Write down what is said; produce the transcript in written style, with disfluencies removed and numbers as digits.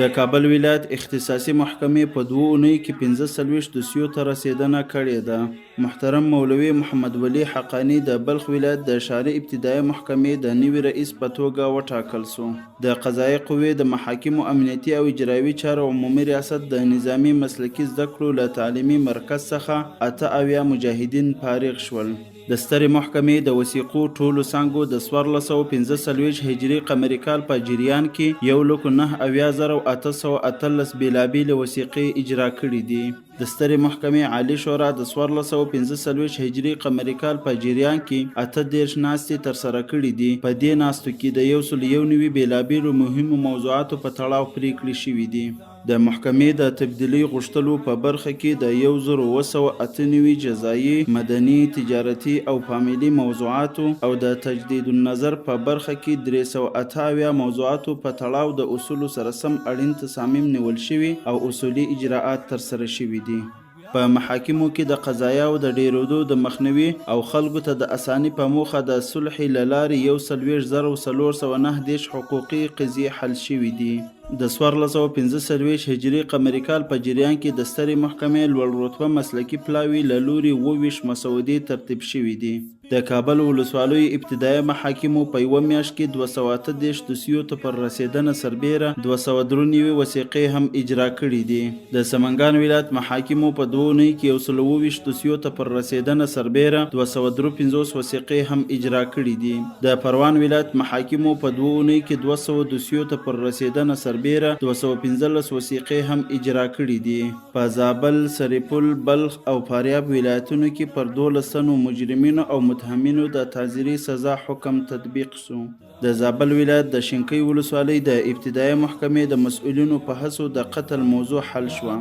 د کابل ولایت اختصاصي محکمې په دوو اونیو کې 45 دوسیو ته رسېدنه کړې ده. محترم مولوي محمد ولي حقاني د بلخ ولایت د ښاري ابتدایه محکمې د نوي رئیس په توګه وټاکل شو. د قضایي قوې د محاکمو امنیتي او اجرایوي چارو عمومي ریاست د نظامي مسلکي زده کړو له تعلیمي مرکز څخه 78 مجاهدین فارغ شول. د سترې محکمې د وثیقو ټولو څانګو د 1445 هجري قمري کال په جریان کې یو لکو 78,818 بېلابېلې وثیقې اجرا کړې دي. د سترې محکمې عالي شورا د 1445 هجري قمري کال په جریان کې 38 ناستې ترسره کړې دي. په دې ناستو کې د 191 بېلابېلو مهمو موضوعاتو په تړاو پرېکړې شوې دي. د محکمې د تبدیلۍ غوښتلو په برخه کې د 1798 جزايي، مدني، تجارتي او فامیلي موضوعاتو او د تجدید النظر په برخه کې 378 موضوعاتو په تړاو د اصولو سره سم اړین تصامیم نیول شوي او اصولي اجراآت ترسره شوي دي. په محاکمو کې د قضایاوو د ډېرېدو د مخنیوي او خلکو ته د اساني په موخه د صلحې له لارې 41,439 حقوقي قضیې حل شوې دي. د 1445 هجري قمري کال په جریان کې د سترې محکمې لوړ رتبه مسلکي پلاوي له لوري 27 مسودې ترتیب شوې دي. د کابل ولسوالیو ابتدایه محاکمو په یوه میاشت کې 238 دوسیو ته پر رسېدنه سربېره 293 وثیقې هم اجرا کړې دي. د سمنګان ولایت محاکمو په دوو اونیو کې 127 دوسیو ته پر رسېدنه سربېره 253 وثیقې هم اجرا کړې دي. د پروان ولایت محاکمو په دوو اونیو کې 200 دوسیو ته پر رسېدنه سربېره 215 وثیقې هم اجرا کړې دي. په زابل، سرپل، بلخ او فاریاب ولایتونو کې پر 12 تنو مجرمینو او متهمینو د تعزیري سزا حکم تطبیق شو. د زابل ولایت د شینکۍ ولسوالۍ د ابتدایه محکمې د مسؤلینو په هڅو د قتل موضوع حل شوه.